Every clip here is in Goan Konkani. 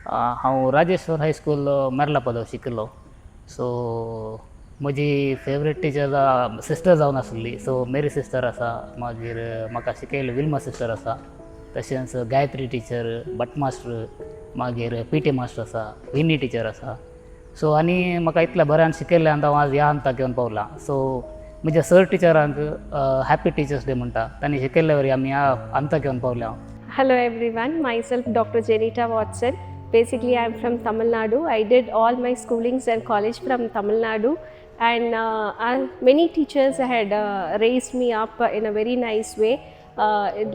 हांव राजेश्वर हायस्कूल मेर्लापदर शिकिल्लो. सो म्हजी फेवरेट टिचर सिस्टर जावन आसली. सो मेरी सिस्टर आसा, मागीर म्हाका शिकयल्ले विल्मा सिस्टर आसा, तशेंच गायत्री टिचर, भट मास्टर, मागीर पी टी मास्टर आसा, विनी टिचर आसा. सो आनी म्हाका इतल्या बऱ्यान शिकयल्ल्यान हांव आज ह्या हंताक येवन पावलां. सो म्हज्या सर टिचरांक हॅपी टिचर्स डे म्हणटा. तांणी शिकयल्ल्या वरी आमी ह्या हंताक येवन पावल्या हांव. Hello everyone, myself Dr. Janita Watson. Basically, I'm from Tamil Nadu. I did all my schoolings and college from Tamil Nadu, and many teachers had raised me up in a very nice way.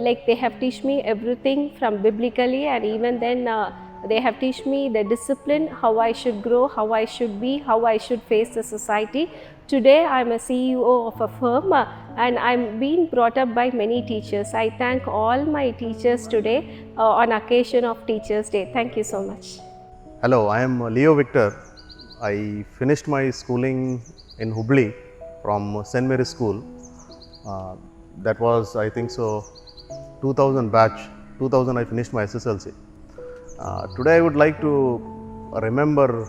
Like they have teach me everything from biblically, and even then they have teach me the discipline, how I should grow, how I should be, how I should face the society. Today, I'm a CEO of a firm and I'm being brought up by many teachers. I thank all my teachers today on occasion of Teachers' Day. Thank you so much. Hello, I am Leo Victor. I finished my schooling in Hubli from St. Mary's School. That was, I think so, 2000 batch. 2000 I finished my SSLC. Today I would like to remember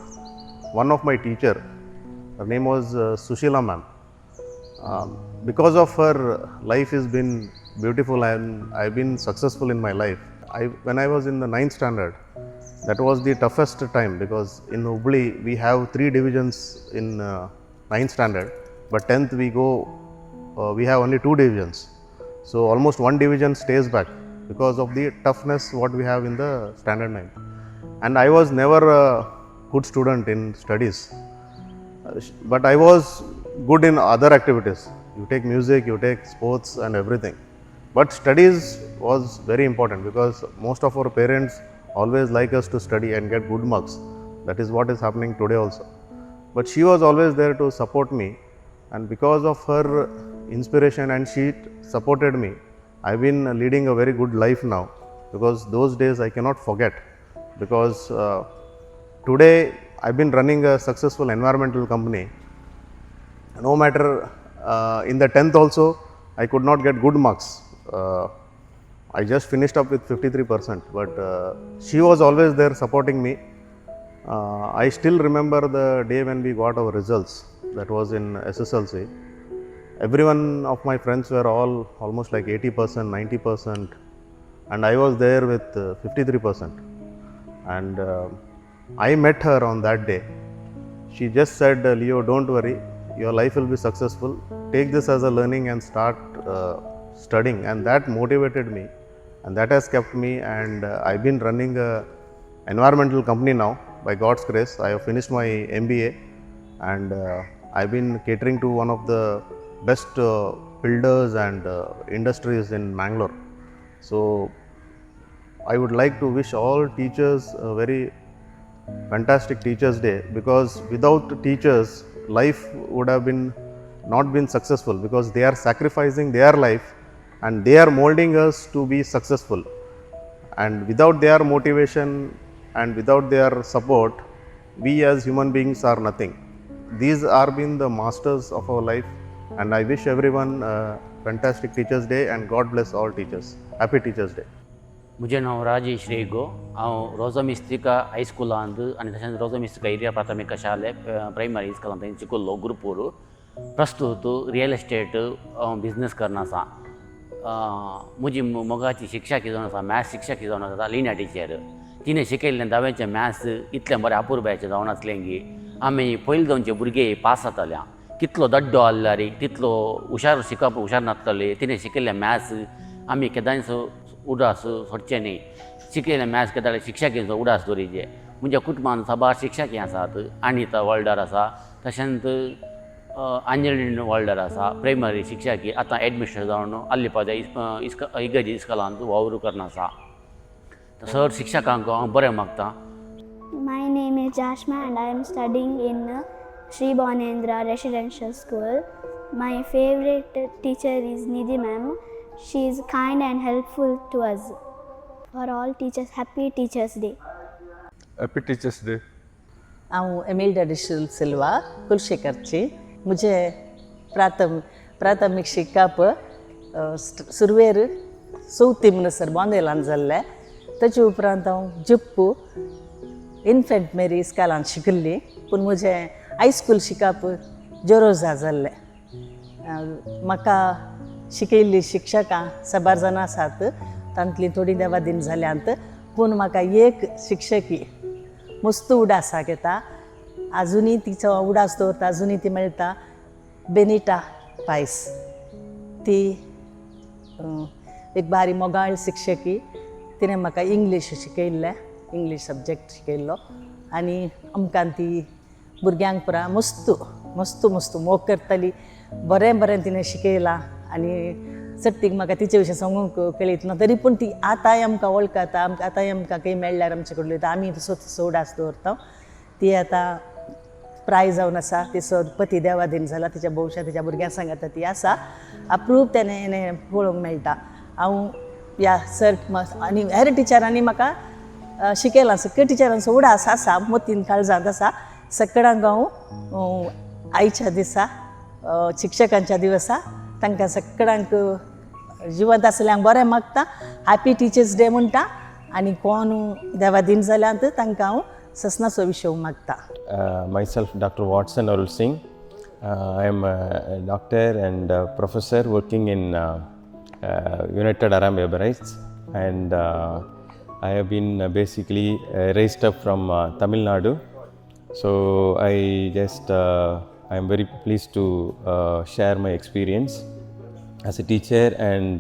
one of my teacher. Her name was Sushila ma'am. Because of her, life has been beautiful and I've been successful in my life. When I was in the ninth standard, that was the toughest time because in Hubli we have three divisions in ninth standard, but 10th we go, we have only two divisions. So almost one division stays back because of the toughness what we have in the standard 9. And I was never a good student in studies. But I was good in other activities. You take music, you take sports and everything. But studies was very important because most of our parents always like us to study and get good marks. That is what is happening today also. But she was always there to support me, and because of her inspiration and she supported me, I've been leading a very good life now, because those days I cannot forget, because today I've been running a successful environmental company. No matter in the 10th also, I could not get good marks. I just finished up with 53%, but she was always there supporting me. I still remember the day when we got our results. That was in SSLC. Everyone of my friends were all almost like 80%, 90%, and I was there with 53%. And I met her on that day. She just said, "Leo, don't worry, your life will be successful. Take this as a learning and start studying." And that motivated me, and that has kept me. And I've been running a environmental company now by God's grace. I have finished my MBA, and I've been catering to one of the best builders and industries in Mangalore. So I would like to wish all teachers a very fantastic Teachers' Day, because without teachers, life would have been not been successful, because they are sacrificing their life and they are molding us to be successful. And without their motivation and without their support, we as human beings are nothing. These are been the masters of our life, and I wish everyone a fantastic Teachers' Day and God bless all teachers. Happy Teachers' Day. म्हजें नांव राजेश रेगो. हांव रोजा मिस्तिका हायस्कुलांत आनी तशेंच रोजा मिस्तिका हिरिया प्राथमीक शाले प्रायमरी इस्कुलांत थंय शिकल्लो. गुरुपूर. प्रस्तूत रियल इस्टेट हांव बिजनस करना आसा. म्हजी मोगाची शिक्षक जावन आसा, मॅथ्स शिक्षक जावन आसा, लिना टिचर. तिणें शिकयल्लें धावेचें मॅथ्स इतलें बरें अपुरबायेचें जावन आसलें की आमी पयलीं जावचे भुरगे पास जाताले. कितलो दड्डो आहल्यार तितलो हुशार शिकप हुशार नासतले. तिणें शिकयल्लें मॅथ्स आमी केदांच उडास सोडचें न्ही. शिकयलें मॅथ्स केदां शिक्षकीचो उडास दवरिजे. म्हज्या कुटुंबान साबार शिक्षकी आसात. अनिता वॉल्डर आसा, तशेंच अंजलीन वॉल्डर आसा, प्रायमरी शिक्षकी. आतां एडमिशन जावन आल्लीपाद्या इगर्जी इस्कॉलांत वावर करून आसा. सर शिक्षकांक हांव बरें मागता. My name is Jashma and I am studying in Sri Bonendra Residential School. My favorite teacher is Nidhi ma'am. She is kind and helpful to us. For all teachers, happy Teachers' Day. Happy Teachers' Day. हांव एमिल्डा डिशल सिल्वा, कुलशेखरची. म्हजें प्राथमीक शिकप सुरवेर चवथी म्हणसर बोंदेलान जाल्लें. ताचे उपरांत हांव जप्पू इन्फेंट मेरी इस्कॉलांत शिकिल्ली पूण म्हजें हायस्कूल शिकप जेरोजा जाल्लें. म्हाका शिकयल्लीं शिक्षकां साबार जाणां आसात, तांतलीं थोडीं देवादीन जाल्यांत, पूण म्हाका एक शिक्षकी मस्त उडासाक येता, आजुनूय तिचो उडास दवरता, आजुनूय ती मेळटा, बेनिटा पायस. ती एक बारी मोगाळ शिक्षकी. तिणें म्हाका इंग्लीश शिकयल्लें, इंग्लीश सब्जॅक्ट शिकयल्लो आनी आमकां ती भुरग्यांक पुरा मस्त मस्त मस्त मोग करताली. बरें बरें तिणें शिकयलां आनी सट्टीक म्हाका तिचे विशीं सांगूंक कळीत ना, तरी पूण ती आतांय आमकां वळखता, आमकां आतांय आमकां खंय मेळ्ळ्यार आमचे कडेन उलयता, आमी तसो तसो उडास दवरता. ती आतां प्राय जावन आसा, तिचो पती देवादीन जाला, तिच्या भोवशा तिच्या भुरग्यां सांगाता ती आसा, अप्रूप तेणें पळोवंक मेळटा. हांव ह्या सर आनी हेर टिचरांनी म्हाका शिकयलां, सगळ्या टिचरांचो उडास आसा, मतीन काळजांत आसा. सगळ्यांक हांव आयच्या दिसा शिक्षकांच्या दिवसा तांकां सगळ्यांक जिवंत आसल्यांक बरें मागता, हॅपी टिचर्स डे म्हणटा आनी कोण देवादीन जाल्यांत तांकां हांव ससनाचो विशय मागता. Myself, Dr. Watson Arul Singh. I am a doctor and a professor working in United Arab Emirates, and I have been basically raised up from Tamil Nadu. So I just I am very pleased to share my experience as a teacher and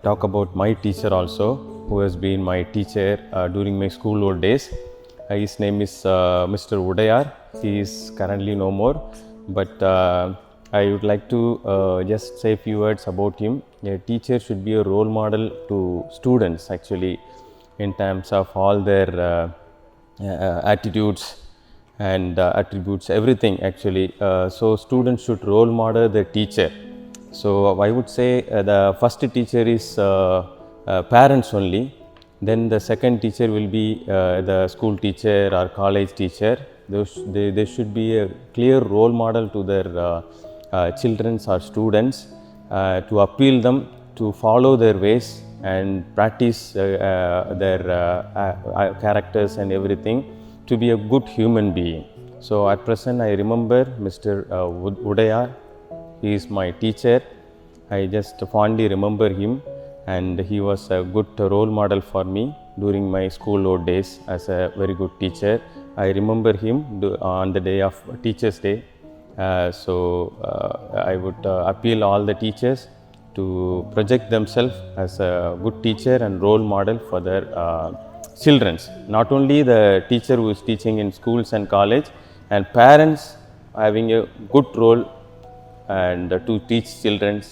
talk about my teacher also, who has been my teacher during my school old days. His name is Mr. Udayar. He is currently no more, but I would like to just say a few words about him. A teacher should be a role model to students, actually, in terms of all their attitudes and attributes, everything actually. So students should role model their teacher. So I would say the first teacher is parents only. Then the second teacher will be the school teacher or college teacher. They should be a clear role model to their children or students to appeal them to follow their ways and practice their characters and everything to be a good human being. So at present I remember Mr. Udayar. He is my teacher. I just fondly remember him, and he was a good role model for me during my school old days as a very good teacher. I remember him on the day of Teachers' Day. So I would appeal all the teachers to project themselves as a good teacher and role model for their children. Not only the teacher who is teaching in schools and college, and parents having a good role and to teach children,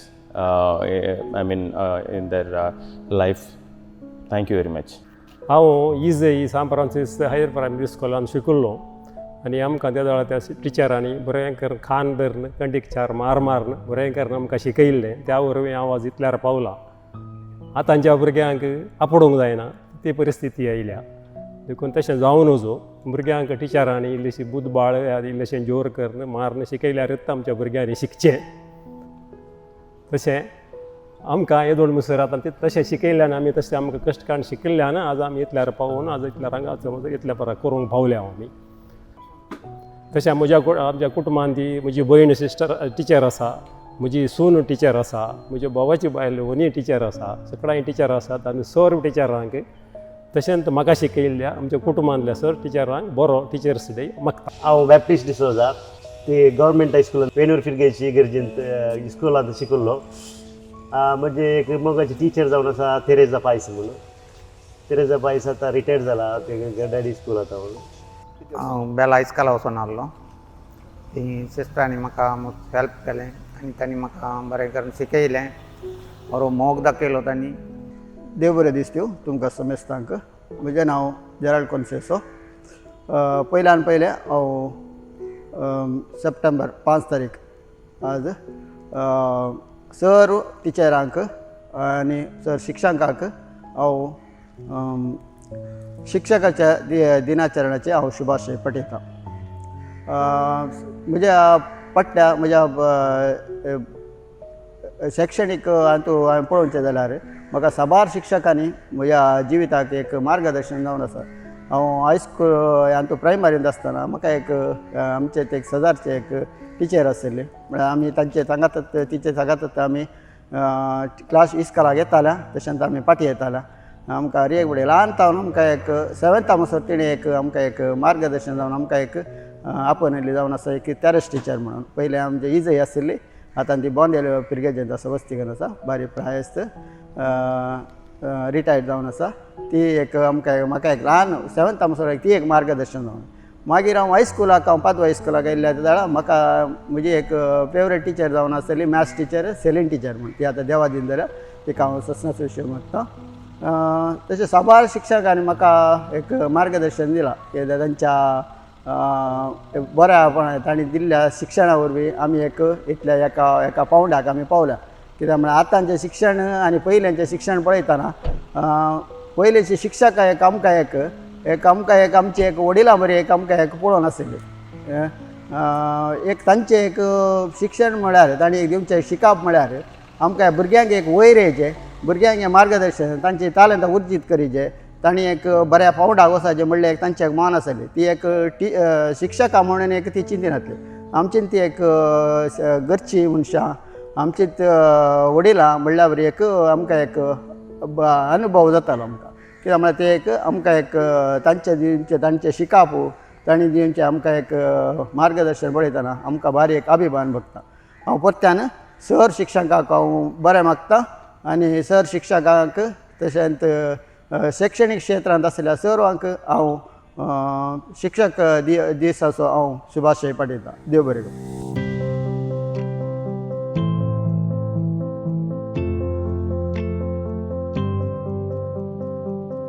in their life. Thank you very much. हांव इजई सांत फ्रांसीस हायर प्रायमरी स्कुलान शिकिल्लो आनी आमकां त्या वेळार त्या टिचरांनी बरें करून खान धरून कंडीक चार मार मारून बरें करून आमकां शिकयल्लें. त्या वरवीं हांव आज इतल्यार पावलां. आतांच्या भुरग्यांक आपोडूंक जायना ती परिस्थिती आयल्या, देखून तशें जावं नजो. भुरग्यांक टिचरांनी इल्लीशी बुदबाळ इल्लेशें जोर करून मारून शिकयल्यारच आमच्या भुरग्यांनी शिकचें. तशें आमकां येदोळ मुसर आतां ते तशें शिकयल्ल्यान आमी तशें आमकां कश्ट काडून शिकिल्ल्यान आज आमी इतल्यार पावून आज इतल्यार हांगा इतल्या परा करूंक पावल्या आमी. तशें म्हज्या आमच्या कुटुंबान ती म्हजी भयण सिस्टर टिचर आसा, म्हजी सून टिचर आसा, म्हज्या भावाची बायल व्हनी टिचर आसा, सगळ्यांय टिचर आसात आनी सर्व टिचरांक तशेंच म्हाका शिकयल्ल्या आमच्या कुटुंबांतल्या सर टिचरांक बरो टिचर्स डे मागता. हांव बॅप्टिस्ट डिसोजा, ते गव्हर्मेंट हायस्कुलांत वेणूर फिरगेची इगर्जेंत इस्कुलांत शिकिल्लो. म्हजे एक मोगाची टिचर जावन आसा तेरेजा पायस म्हणून. तेरेजा पायस आतां रिटायर्ड जाला, ते डॅडी स्कूल आतां म्हणून. हांव बेला इस्कोला वचून आहलो. ती सिस्टरांनी म्हाका हेल्प केलें आनी तांणी म्हाका बरें करून शिकयलें, बरो मोग दाखयलो तांणी. देव बरें दीस दिवं तुमकां समेस्तांक. म्हजें नांव जेराल्ड कोन्सेसो. पयल्यान पयलें हांव सप्टेंबर 5 तारीख आज सर्व टिचरांक आनी सर शिक्षकांक हांव शिक्षकाच्या दिनाचरणाचे हांव शुभाशय पठयतां. म्हज्या पट्ट्या म्हज्या शैक्षणीक हातूंत हांवें पळोवचें जाल्यार म्हाका साबार शिक्षकांनी म्हज्या जिविताक एक मार्गदर्शन जावन आसा. हांव हायस्कूल आनी तो प्रायमरींत आसतना म्हाका एक आमचे ते एक शेजारचे एक टिचर आशिल्ली, म्हळ्यार आमी तांचे सांगात टिचर सांगात आमी क्लास इस्कोलाक येताल्या, तशेंच आमी पाटी येताल्या. आमकां रेग फुडें ल्हान जावन आमकां एक सेवेंथा म्हणसर तेणें एक आमकां एक मार्गदर्शन जावन आमकां एक आपयिल्ली जावन आसा एक तेरस टिचर म्हणून. पयलें आमचे इजय आशिल्ली, आतां ती बोंदेल पिरगेजेंत आसा, वस्तीगन आसा, बारी प्रायस्त रिटायर्ड जावन आसा. ती एक आमकां म्हाका एक ल्हान सेवेंथा म्हणसर ती एक मार्गदर्शन जावन. मागीर हांव हायस्कुलाक, हांव पादवा हायस्कुलाक येयल्ल्या जाल्यार म्हाका म्हजी एक फेवरेट टिचर जावन आसली मॅथ्स टिचर सेलीन टिचर म्हण, ती आतां देवादीन जाल्या, तिका हांव ससनास विशय म्हणटा. तशें साबार शिक्षकांनी म्हाका एक मार्गदर्शन दिलां की तांच्या बऱ्या तांणी दिल्ल्या शिक्षणा वरवीं आमी एक इतल्या एका एका पावंड्याक आमी पावल्या. कित्याक म्हळ्यार आतांचें शिक्षण आनी पयल्यांचें शिक्षण पळयतना पयलींची शिक्षकां एक आमकां एक एक आमकां एक आमची एक वडिलां बरी एक आमकां एक पळोवन आशिल्ली. एक तांचें एक शिक्षण म्हळ्यार तांणी एक दिवचें शिकप म्हळ्यार आमकां भुरग्यांक एक वयर येयचें, भुरग्यांक हें मार्गदर्शन, तांची तालंतां उर्जीत करीचें, तांणी एक बऱ्या पावंडाक वचपाचें म्हणलें एक तांचें एक मान आसली. ती एक शिक्षकां म्हणून एक ती चिंतिनासली. आमची ती एक घरची मनशां, आमचीच वडिलां म्हणल्या बरी एक आमकां एक अनुभव जातालो आमकां. कित्याक म्हळ्यार ते एक आमकां एक तांचे दिवचें तांचें शिकप, तांणी दिवचें आमकां एक मार्गदर्शन पळयतना आमकां बारी एक अभिमान भोगता. हांव परत्यान सर शिक्षकांक हांव बरें मागता आनी सर शिक्षकांक तशेंच शैक्षणीक क्षेत्रांत आशिल्ल्या सर्वांक हांव शिक्षक दिसाचो हांव शुभाशय पाठयतां. देव बरें करूं.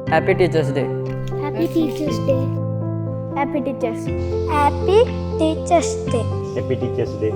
Happy Teachers Day. Happy Teachers Day. Happy Teachers. Happy Teachers Day. Happy Teachers Day.